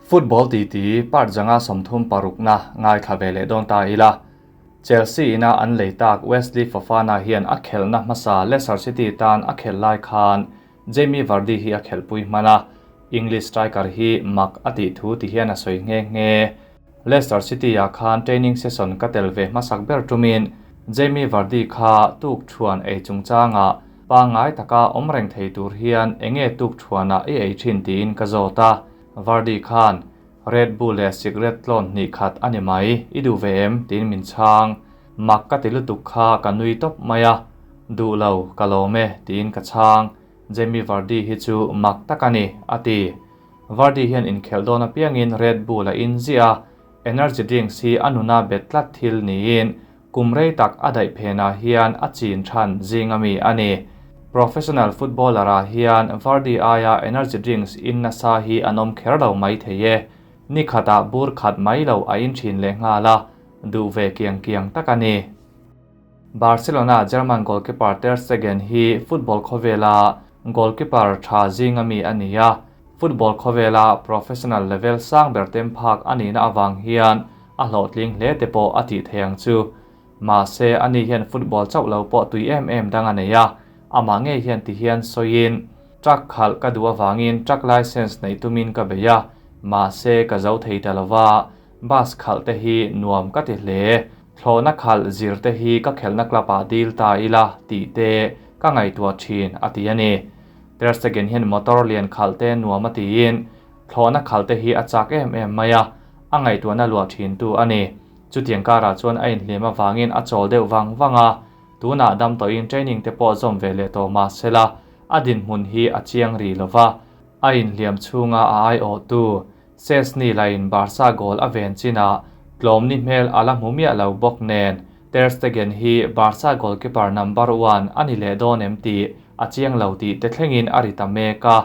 Football titi part zanga 30 parukna ngaithla ve leh dawn ta ila. Chelsea ina an lei tak Wesley Fofana hian a khelhna hmasa Leicester City tan a khelh lai khan Jamie Vardy hi a khelhpui hman a, English striker hi mak a tih thu ti hian a sawi nghe nghe. Leicester City-ah khan training session ka tel ve hmasak ber tumin Jamie Vardy kha tuk thuan ei chungchangah pangngai taka awm reng thei tur hian enge tuk thuanah i ei thin tiin ka zawt a. Vardy khan Red Bull leh cigarette tlawn hnih khat a ni mai, i duh ve em? tiin min chhang. Mak ka ti lutuk kha ka nui tawp mai a, Duh lo, ka lawm e, tiin ka chhang. Jamie Vardy hi chu mak tak a ni, a ti. Vardy hian inkhelh dawn apiangin Red Bull a inziah a, energy drinks hi a nuna bet tlat thil niin kum rei tak a daih phenah hian a chin than zing ami a ni. Professional footballer-ah hian Vardy aia energy drinks in nasa hi an awm kher lo mai thei e. Ni khatah bur khat mai lo a in thin leh nghal a, duh ve kiang kiang tak a ni. Barcelona German goalkeeper Ter Stegen hi football khawvela goalkeeper tha zing ami a ni a, football khawvela professional level sang ber tem phak a nihna avang hian a hlawhtling hle te pawh a tih thei ang chu. Mahse ani hian football chauh lo pawh tui em em dang a nei a, amah ngei hian ti hian sawiin truck khalh ka duh avangin truck license nei tumin ka bei a, mahse ka zo thei ta lova, bus khalh te hi nuam ka ti hle. Thlawhna khalh zir te hi ka khelhna club ah dil ta ila tih te ka ngaihtuah thin a ti a ni. Ter Stegen hian motor lian khalh te nuam a tiin thlawhna khalh te hi a chak em em mai a, a ngaihtuahna luah thin tu a ni. Chutiang karah chuan a inhliam avangin a chawl deuh vang vang a, tunah dam tawhin training te pawh zawm ve leh tawh mah sela a dinhmun hi a chiang rih lova, a inhliam chhunga a aiawhtu Szczesny lain Barca goal a ven chinah tlawmni hmel a la hmu miah lo bawk nen Ter Stegen hi Barca goalkeeper number one a ni leh dawn em tih a chiang lo tih te thlengin a ri ta mek a.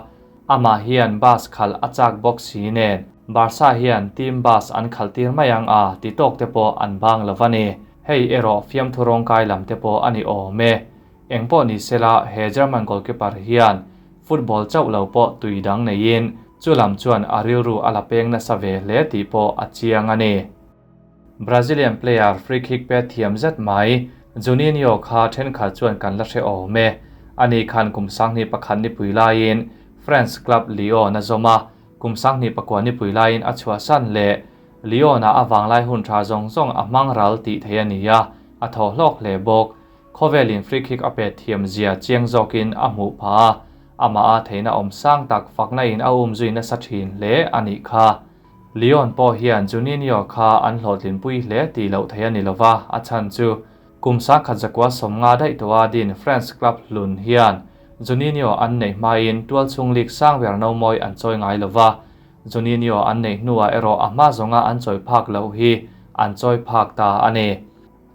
Amah hian bus khalh a chak bawk si nen Barca hian team bus an khalh tir mai ang a ti tawk te pawh an bang lo a ni. Hei erawh fiamthu rawngkai lam te pawh a ni awm e. Engpawh ni sela he German goalkeeper hian football chauh lo pawh tui dang neiin chu lam chuan a rilru a la peng nasa ve hle tih pawh a chiang a ni. Brazilian player free kick pet thiam zet mai Juninho kha thenkhat chuan kan la hre awm e. Ani khan kum 2021 ni pui laiin France club Lyon a zawm a, kum 2009 ni pui laiin a chhuahsan leh Lyon a awang lai hun tha zawng zawng a hmang ral tih thei a ni a, a thaw hlawk hle bawk. Khawvelin free kick a pet thiam zia chiang zawkin a hmuh pha a, amah a theihna awm sang tak fakna in a um zui nasa thin hle a nih kha. Lyon pawh hian Juninho kha an hlawhtlin pui hle tih loh thei a ni lova, a chhan chu kum 1950 daih tawha din France club hlun hian Juninho an neih hmain tualchhung league sang ber no mawi an chawi ngai lova, Juninho an neih hnuah erawh a hma zawnga an chawi phak loh hi an chawi phak ta a ni.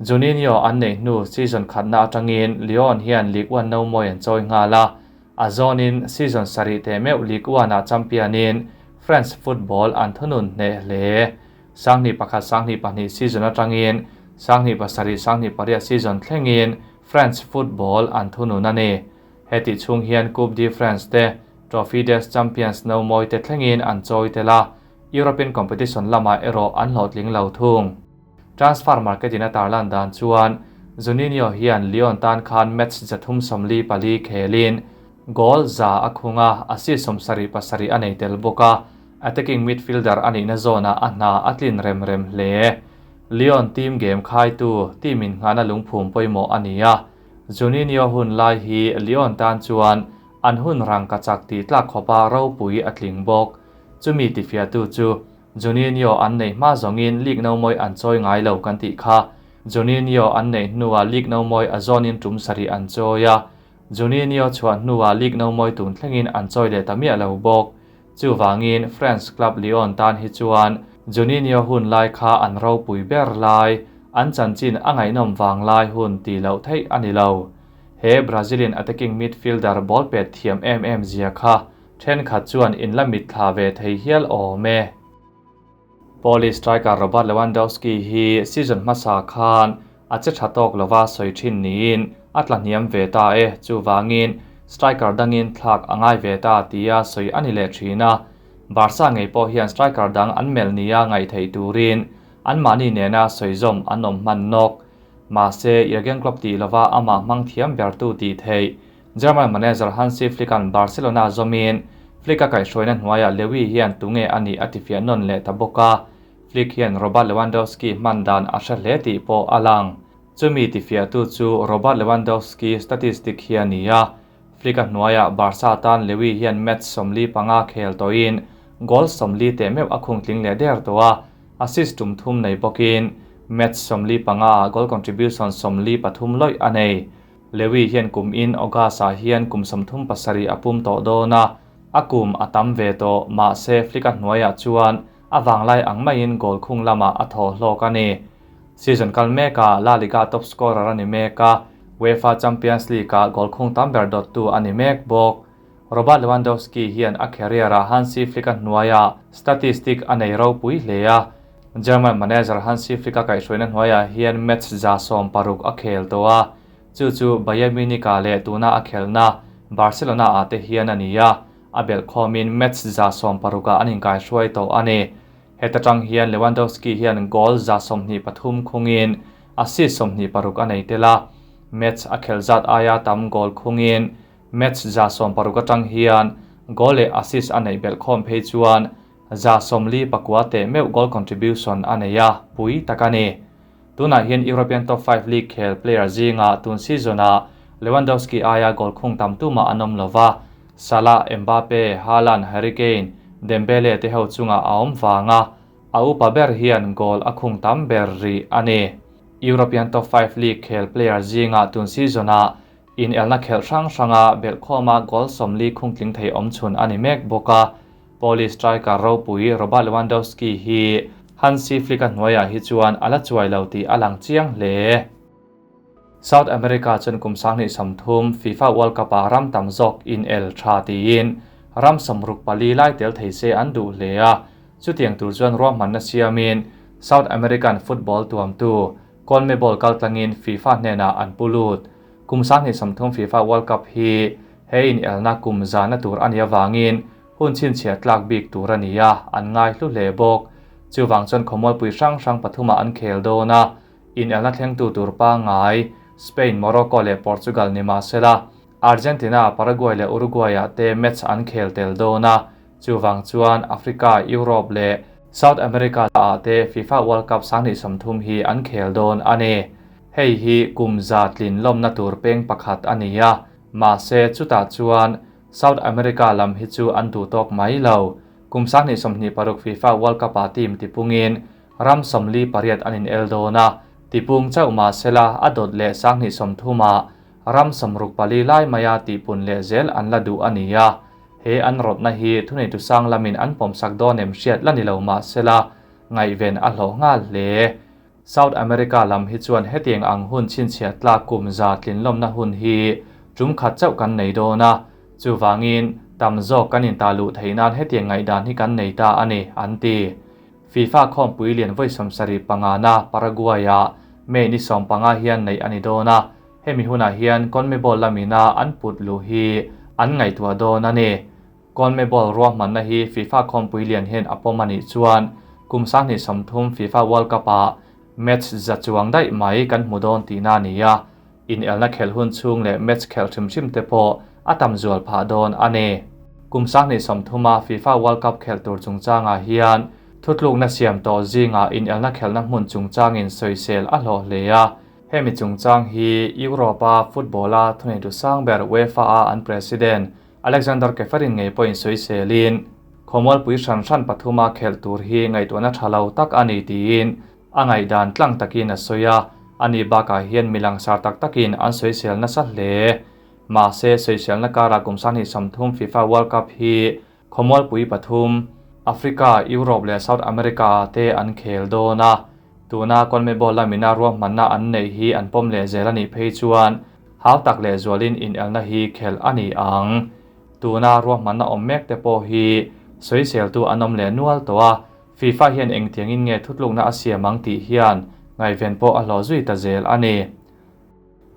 Juninho an neih hnu season khatna atangin Lyon hian Ligue 1 no mawi an chawi nghal a, a zawnin season sarih teh meuh Ligue 1 ah champion-in France football an thunun hneh hle. 2001 2002 season atangin 2007 2008 season thlengin France football an thunun a ni. Heti chhung hian Coupe de France te Trophy des Champions no mawi te thlengin an chawi tel a, European competition lamah erawh an hlawhtling lo thung. Transfer market in a tarlan dan chuan Juninho hian Lyon tan khan match 344 khelin goal za a khunga assist 77 a nei tel bawk a, attacking midfielder a nihna zawnah a hna a tlin rem rem hle. Lyon team game khaitu team in nghana lungphum pawimawh a ni a, Juninho hun lai hi Lyon tan chuan an hun rang ka chak tih tlak khawpa ropui a tling bawk. Chumi tifiatu chu Juninho an nei hma zawngin league no mawi an chawi ngai lo kan tih kha. Juninho an nei hnuah league no mawi a zawnin tum sarih an chawi a, Juninho chhuah hnuah league no mawi tun thlengin an chawi leh ta miah lo bawk. Chuwangin France club Lyon tan hi chuan Juninho hun lai kha an ropui ber lai, an chanchin a ngaihnawm wang lai hun ti loh theih a ni lo. He Brazilian attacking midfielder ball pet thiam em em zia kha thenkhat chuan in la mit thla ve thei hial awm e. Polish striker Robert Lewandowski hi season hmasa khan a che tha tawk lova sawi thin niin a tla hniam ve ta e, chuwangin striker dangin thlak a ngai ve ta tia sawi a ni leh thin a. Barca ngei pawh hian striker dang an melh nia ngaih theih turin anmahni nena sawizawm an awm hman nawk. Mahse, Jurgen Klopp tih lova amah hmang thiam bertu tih theih German manager Hansi Flick-a'n Barcelona zawmin Flick-a kaihhruaina hnuaiah Lewy hian tunge a nih a tifiah nawn leh ta bawk a, Flick hian Robert Lewandowski hman dan a hre hle tih pawh a lang. Chumi tifiahtu chu Robert Lewandowski statistic hi a ni a, Flick-a hnuaiah Barca tan Lewy hian match 45 khel tawhin goal 40 teh meuh a khung tling leh der tawh a, assist tum thum nei bawkin match 45 ah goal contribution 43 lawih a nei. Lewy hian kum in August-ah hian kum 37 a pum tawh dawn a, a kum a tam ve tawh, mahse Flick-a hnuaiah chuan a vanglai ang maiin goal khung lamah a thaw hlawk a ni. Season kal mekah La Liga top scorer a ni mek a, UEFA Champions League-ah goal khung tam ber dawttu a ni mek bawk. Robert Lewandowski hian a career-ah Hansi Flick-a hnuaiah statistic a nei ropui hle a, German manager Hansi Flick-a kaihhruaina hnuaiah hian match 160 a khel tawh a, chu chu Bayern Munich-ah leh tuna a khelhna Barcelona-ah te hian a ni a, a belhkhawmin match 160-ah an inkaihruai tawh a ni. Heta tang hian Lewandowski hian goal 123 khungin assist 26 a nei tel a, match a khelh zat aia tam goal khungin match 160 atang hian goal leh assist a neih belhkhawm phei chuan 49 teh meuh goal contribution a nei a, pui tak a ni. Tunah hian European top 5 league khel player zinga tun season-ah Lewandowski aia goal khung tam tumah an awm lova, Salah, Mbappe, Haaland, Harry Kane, Dembele te ho chunga a awm vanga a upa ber hian goal a khung tam ber rih a ni. European top 5 league khel player zinga tun season-ah in elna khelh hrang hranga belhkhawma goal 40 khung tling thei awm chhun a ni mek bawk a. Polish striker ropui Robert Lewandowski hi Hansi Flick-a hnuaiah hi chuan a la chuai lo tih a lang chiang hle. South America chuan kum 2030 FIFA World Cup-ah ram tam zawk in el tha tiin ram 64 lai tel thei se an duh hle a, chutiang tur chuan ruahmanna siamin South American football tuamtu CONMEBOL kaltlangin FIFA hnenah an pulut. Kum 2030 FIFA World Cup hi he in elna kum zana tur a nih avangin hun chhinchhiah tlak bik tur a ni a, an ngai hlu hle bawk. Chuwang chuan khawmualpui hrang hrang pathuma an khel dawn a, in elna thlengtu tur pangai Spain, Morocco leh Portugal ni mahsela Argentina, Paraguay leh Uruguay-ah te match an khel tel dawn a, chuwang chuan Africa, Europe leh South America-ah te FIFA World Cup 2030 hi an khel dawn a ni. Hei hi kum za tlin lawmna tur peng pakhat a ni a, mahse chutah chuan South America lam hi chu an duh tawk mai lo. Kum 2026 FIFA World Cup-ah team tipungin ram 48 an in el dawn a, tipung chauh mahsela a dawt leh 2030-ah ram 64 lai maia tihpun leh zel an la duh a ni a. He an rawtna hi thuneitu sang lamin an pawmsak dawn em hriat la ni lo mahsela ngaihven a hlawh nghal hle. South America lam hi chuan hetiang ang hun chhinchhiah tlak kum za tlin lawmna hun hi tum khat chauh kan nei dawn a, chuwangin tam zawk kan in ta luh theih nan hetiang ngaihdan hi kan nei ta a ni, an ti. FIFA khawmpui lian vawi 75 na Paraguay-ah May ni 15 hian nei a ni dawn a, hemi hunah hian CONMEBOL lamina an put luh hi an ngaihtuah dawn a ni. CONMEBOL ruahmanna hi FIFA khawmpui lian hian a pawm a nih chuan kum 2030 FIFA World Cup-ah match za chuang daih mai kan hmu dawn tihna a ni a, in elna khelh hun chhung leh match khelh hrim hrim te pawh a tam zual phah dawn a ni. Kum 2030-a FIFA World Cup khelh tur chungchangah hian thutlukna siam tawh zingah in elna khelhna hmun chungchangin sawisel a hlawh hle a, hemi chungchang hi Europa football-a thuneitu sang ber UEFA-a an president Alexander Ceferin ngei pawhin sawiselin khawmualpui hran hran pathuma khelh tur hi ngaihtuahna tha lo tak a ni tiin a ngaihdan tlang takin a sawi a, ani bakah hian milang sar tak takin an sawisel nasa hle. Mahse sawiselna karah kum 2030 FIFA World Cup hi khawmualpui pathum Africa, Europe leh South America te an khel dawn a, tuna CONMEBOL lamina ruahmanna an nei hi an pawm leh zel a nih phei chuan hau tak leh zualin in elna hi khelh a ni ang. Tuna ruahmanna awm mek te pawh hi sawiseltu an awm leh nual tawh a, FIFA hian engtiangin nge thutlukna a siam ang tih hian ngaihven pawh a hlawh zui ta zel a ni.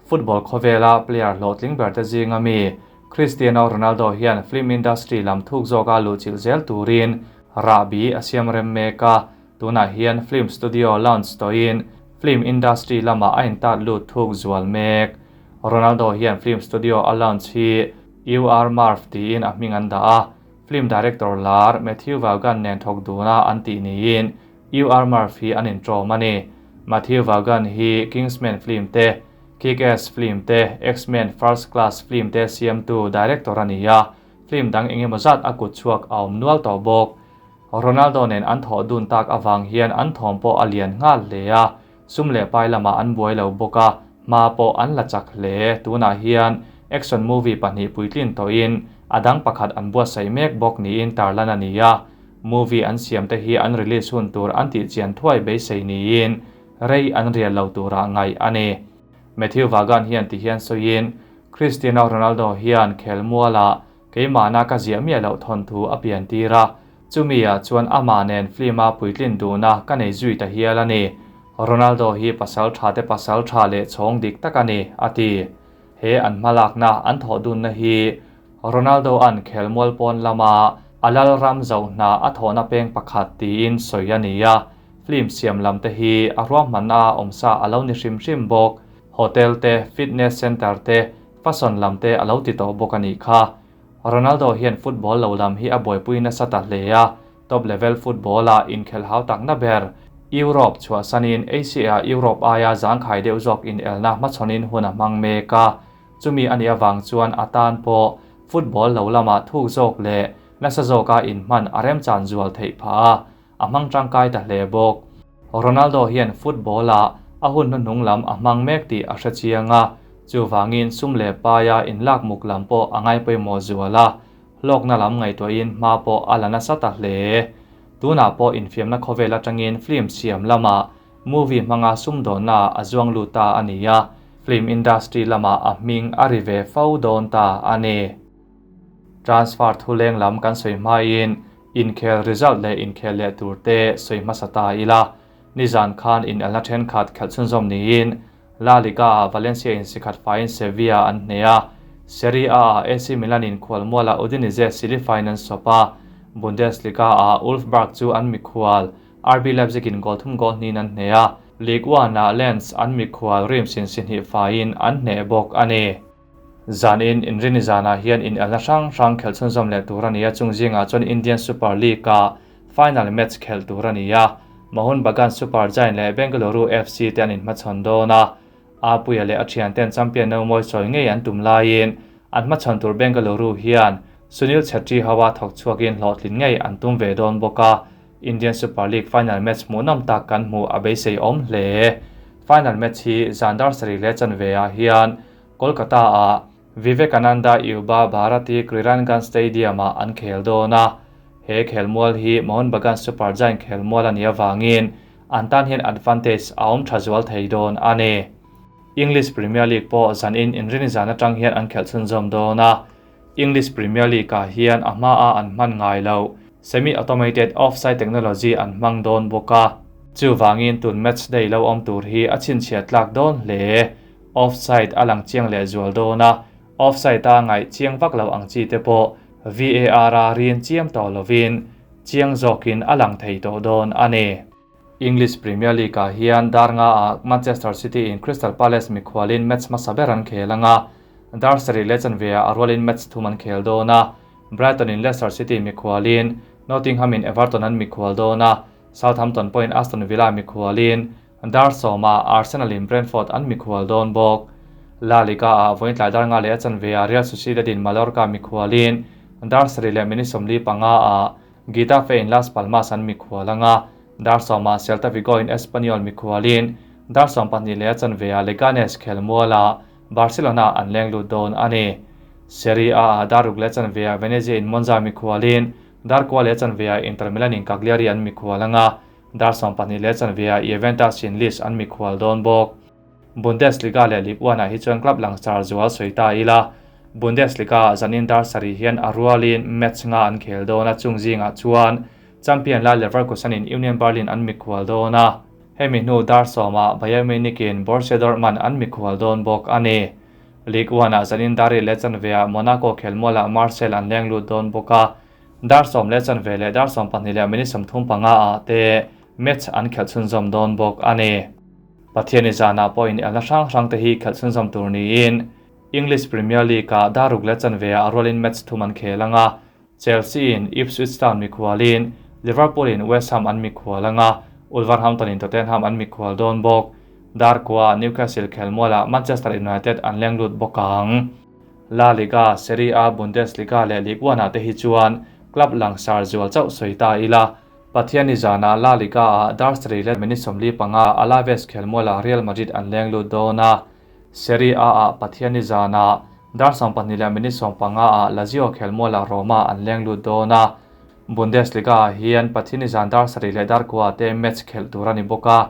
Football khawvela player hlawhtling ber te zinga mi Cristiano Ronaldo hian film industry lam thuk zawka luhchilh zel turin rahbi a siam rem mek a, tunah hian film studio launch tawhin film industry lamah a intat lut thuk zual mek. Ronaldo hian film studio a launch hi UR Murph tiin a hming an dah a, film director lar Matthew Vaughan nen thawk duna an tih niin UR Murph hi an inṭawm a ni. Matthew Vaughan hi Kingsman film te, Kick-Ass film te, X-Men First Class film te siamtu director a ni a, film dang engemaw zat a kut chhuak a awm nual tawh bawk. Ronaldo nen an thawh dun tak avang hian an thawm pawh a lian nghal hle a, sum leh pai lamah an buai lo bawk a, hma pawh an la chak hle. Tunah hian action movie pahnih puitlin tawhin a dang pakhat an buatsaih mek bawk niin tarlan a ni a, movie an siam te hi an release hun tur an tih chian thuai beisei niin rei an rial lo turah ngaih a ni. Matthew Vaughan hian ti hian sawiin, Cristiano Ronaldo hian khelmualah keimahna ka ziah miah loh thawnthu a pian tir a, chumi ah chuan amah nen film a puitlin duhna ka nei zui ta hial a ni. Ronaldo hi pasal tha te pasal tha leh chhawng dik tak a ni, a ti. He an hmalakna an thawh dunna hi Ronaldo an khelmual pawn lama a lal ram zohna a thawhna peng pakhat tiin sawi a ni a, film siam lam te hi a ruahmanna a awmsa a lo ni hrim hrim bawk. Hotel te, fitness center te, fashion lam te a lo ti tawh bawk a nih kha. Ronaldo hian football lo lam hi a buaipui nasa ta hle a, top level football ah inkhelh hau takna ber Europe chhuahsanin Asia Europe aia zangkhai deuh zawk inelna hmachhawnin hun a hmang mek a, chumi a nih avang chuan a tan pawh football lo lamah thuk zawk leh nasa zawka inhman a remchan zual theih phah a, a hmang tangkai ta hle bawk. Ronaldo hian football ah a hun hnuhnung lam a hmang mek tih a hre chiang a, chuvangin sum leh paia inlak muk lam pawh a ngai pawimawh zual a, hlawkna lam ngaihtuahin hma pawh a la nasa ta hle. Tunah pawh infiamna khawvel atangin film siam lamah movie hmanga sumdawnna a zuang lut ta a ni a, film industry lamah a hming a ri ve fo dawn ta a ni. Transfer thuleng lam kan sawi hmain Inkhel result leh inkhel leh tur te sawi hmasa ta ila, nizan khan inelna thenkhat khelh chhunzawm niin La Liga ah Valencia in sikhat faiin Sevilla an hneh a, Serie A ah AC Milan in khualmualah Udinese silifain an sawp a, Bundesliga ah Wolfsburg chu an mikhual RB Leipzig in goal thum goal hnihin an hneh a, Ligue 1 ah Lens an mikhual Reims in si hnih faiin an hneh bawk a ni. Zanin Inrini zanah hian inelna hrang hrang khelh chhunzawm leh tur a ni a, chung zingah chuan Indian Super League-a final match khelh tur a ni a, Mohun Bagan Super Giant leh Bengaluru FC te an inhmachhawn dawn a, Apuia leh a thianten champion no mawi sawi ngei an tum laiin an hmachhawn tur Bengaluru hian Sunil Chhetri hoa thawk chhuakin hlawhtlin ngei an tum ve dawn bawk a, Indian Super League final match hmuhnawm tak kan hmuh a beisei awm hle. Final match hi zan dar sarih leh chanve ah hian Kolkata-a Vivekananda Yuba Bharati Krirangan Stadium-ah an khel dawn a, he khelmual hi Mohun Bagan Super Giant khelmual a nih avangin an tan hian advantage a awm tha zual thei dawn a ni. English Premier League pawh zanin inrini zan atang hian an khelh chhunzawm dawn a, English Premier League-ah hian a hmaa an hman ngai loh semi-automated offside technology an hmang dawn bawk a, chuvangin tun match day lo awm tur hi a chhinchhiah tlak dawn hle. Offside a lang chiang leh zual dawn a, offside a ngaih chiang vak lo ang chi te pawh VAR a rin chiam tawh lovin chiang zawkin a lang thei tawh dawn a ni. English Premier League ah hian dar nga ah Manchester City in Crystal Palace mikhualin match hmasa ber an khel ang a, dar sarih leh chanve ah a rualin match thum an khel dawn a, Brighton in Leicester City mikhualin, Nottingham in Everton an mikhual dawn a, Southampton pawhin Aston Villa mikhualin, Dar sawma Arsenal in Brentford an mikhual dawn bawk. La Liga ah vawiin tlai dar nga leh a chanve ah Real Sociedad in Mallorca mikhualin dar sarih leh minute 45 ah Getafe in Las Palmas an mikhual anga, dar sawmah Celta Vigo in Espanyol mikhualin dar 12 leh a chanve ah Leganes khelmual ah Barcelona an leng lut dawn a ni. Serie A ah dar ruk leh chanve ah Venezia in Monza mikhualin dar kua leh chanve ah Inter Milan in Cagliari an mikhual anga, Dar 12 leh chanve ah Juventus in Leeds an mikhual dawn bawk. Bundesliga leh Ligue 1 ah hi chuan club langsar zual sawi ta ila, Bundesliga ah zanin dar sarih hian a rualin match nga an khel dawn a, chung zingah chuan champion lai Leverkusen in Union Berlin an mikhual dawn a, hemi hnu dar sawm ah Bayern Munich in Borussia Dortmund an mikhual dawn bawk a ni. Ligue 1-ah zanin dar riat leh chanveah Monaco khelmualah Marseille an leng lut dawn bawk a, dar sawm leh chanve leh dar 12 leh minute 35 ah te match an khelh chhunzawm dawn bawk a ni. Pathiani zanah pawh inelna hrang hrang te hi khelh chhunzawm tur niin English Premier League-ah dar ruk leh chanveah rualin match thum an khel ang a, Chelsea in Ipswich Town mikhualin Liverpool in West Ham an mikhual ang a, Wolverhampton in Tottenham an mikhual dawn bawk. Darkua Newcastle khelmualah Manchester United an leng lut bawk ang. La Liga, Serie A, Bundesliga leh Ligue 1 ah te hi chuan club langsar zual chauh sawi ta ila. Pathianni zanah La Liga ah dar sarih leh minute 45 Alaves khelmualah Real Madrid an leng lut dawn a. Serie A ah Pathianni zanah dar 12 leh minute 15 ah Lazio khelmualah Roma an leng lut dawn a. Bundesliga ah hian Pathianni zan dar sarih leh dar kua te match khelh tur a ni bawk a.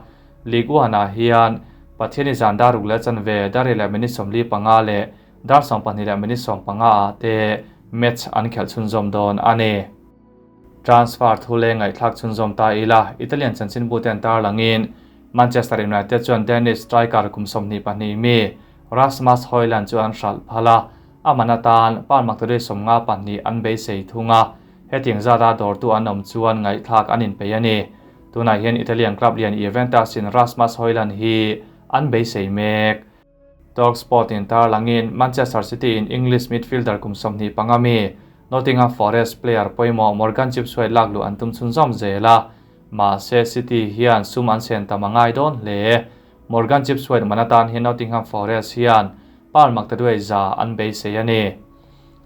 Ligue 1 ah hian Pathianni zan dar ruk leh chanve dar riat leh minute 45 leh dar 12 leh minute 15 ah te match an khelh chhunzawm dawn a ni. Transfer thu leng ngaihthlak chhunzawm ta ila, Italian chanchinbu ten tarlangin Manchester United chuan Danish striker kum 22 mi Rasmus Hojlund chu an hralh phal a, a man atan pound maktaduai 52 an beisei thung a, hetiang zata dawrtu an awm chuan ngaihthlak an inpeih a ni. Tunah hian Italian club lian Juventus in Rasmus Hojlund hi an beisei mek. Talksport in tarlangin Manchester City in English midfielder kum 25 mi Nottingham Forest player pawimawh Morgan Gibbs-White lak luh an tum chhunzawm zel a, mahse City hian sum an sen tam a ngai dawn hle. Morgan Gibbs-White man atan hian Nottingham Forest hian pound maktaduai za an beisei a ni.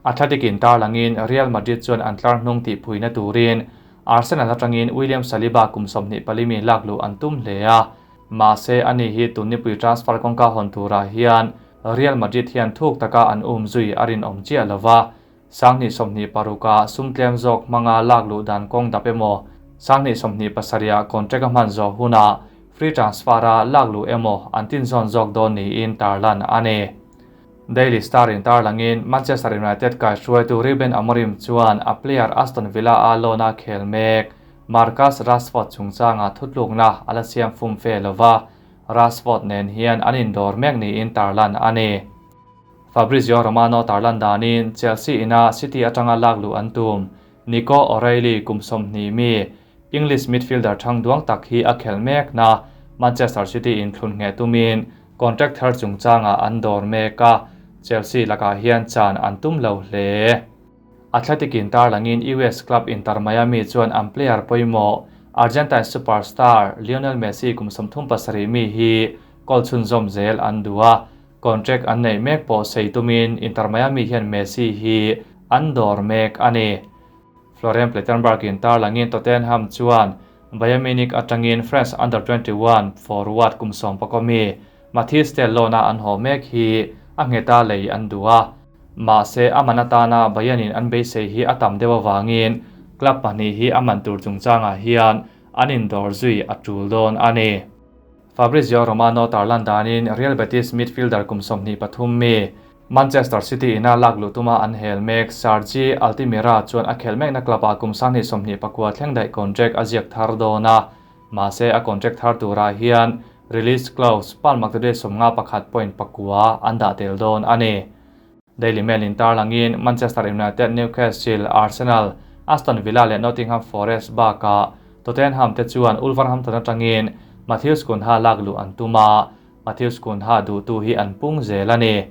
Athletic in tarlangin Real Madrid chuan an tlar hnung tih phuina turin Arsenal atangin William Saliba kum 24 mi lak luh an tum hle a, mahse ani hi tun nipui transfer kawngka hawn turah hian Real Madrid hian thuk taka an um zui a rinawm chiah lova, 2026 ah sum tlem zawk hmanga lak luh dan kawng dap emaw, 2027 ah contract a hman zawh hunah free transfer a lak luh emaw an tin zawn zawk dawn niin tarlan a ni. Daily Star in tarlangin Manchester United kaihruaitu Ruben Amorim chuan a player Aston Villa a loan a khel mek Marcus Rashford chungchanga thutlukna a la siam fum fe lova, Rashford nen hian an indawr mek niin tarlan a ni. Fabrizio Romano tarlan danin Chelsea ina City atanga lak luh an tum Nico O'Reilly kum 20 mi English midfielder thang duang tak hi a khel mek na Manchester City in thlun nge tumin contract thar chungchanga an dawr mek a, Chelsea lakah hian chan an tum lo hle. Athletic in tarlangin US club Inter Miami chuan an player pawimawh Argentine superstar Lionel Messi kum 37 mi hi goal chhunzawm zel an duh a, contract an nei mek pawh sei tumin Inter Miami hian Messi hi an dawr mek a ni. Florian Plettenberg in tarlangin Tottenham chuan Bayern Munich atangin France under 21 forward kum 11 mi Mathys Tel loan-a an haw mek hi a ngheta lei an duh a, mahse a man atana Bayern in an beisei hi a tam deuh awangin club pahnih hi a man tur chungchangah hian an indawr zui a tul dawn a ni. Fabrizio Romano tarlan danin Real Betis midfielder kum 23 mi Manchester City ina lak luh tuma an hel mek Sergi Altimira chuan a khel mekna club ah kum 2029 thleng daih contract a ziak thar dawn a, mahse a contract thar turah hian release clause pound maktaduai 51.9 an dah tel dawn a ni. Daily Mail in tarlangin Manchester United, Newcastle, Arsenal, Aston Villa leh Nottingham Forest bakah Tottenham te chuan Wolverhampton atangin Matheus Cunha lak luh an tum a, Matheus Cunha duhtu hi an pung zel a ni.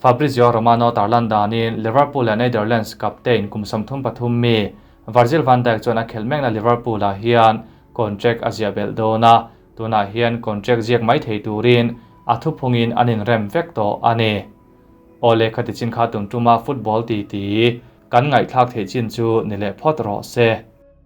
Fabrizio Romano tarlan danin Liverpool leh Netherlands captain kum 33 mi Virgil van Dijk chuan a khel mekna Liverpool ah hian contract a ziah belh dawn a, tunah hian contract ziak mai thei turin a thuphungin an inrem vek tawh a ni. Awle khati chin kha tum tuma football ti ti kan ngaihthlak theih chin chu ni leh phawt rawh se.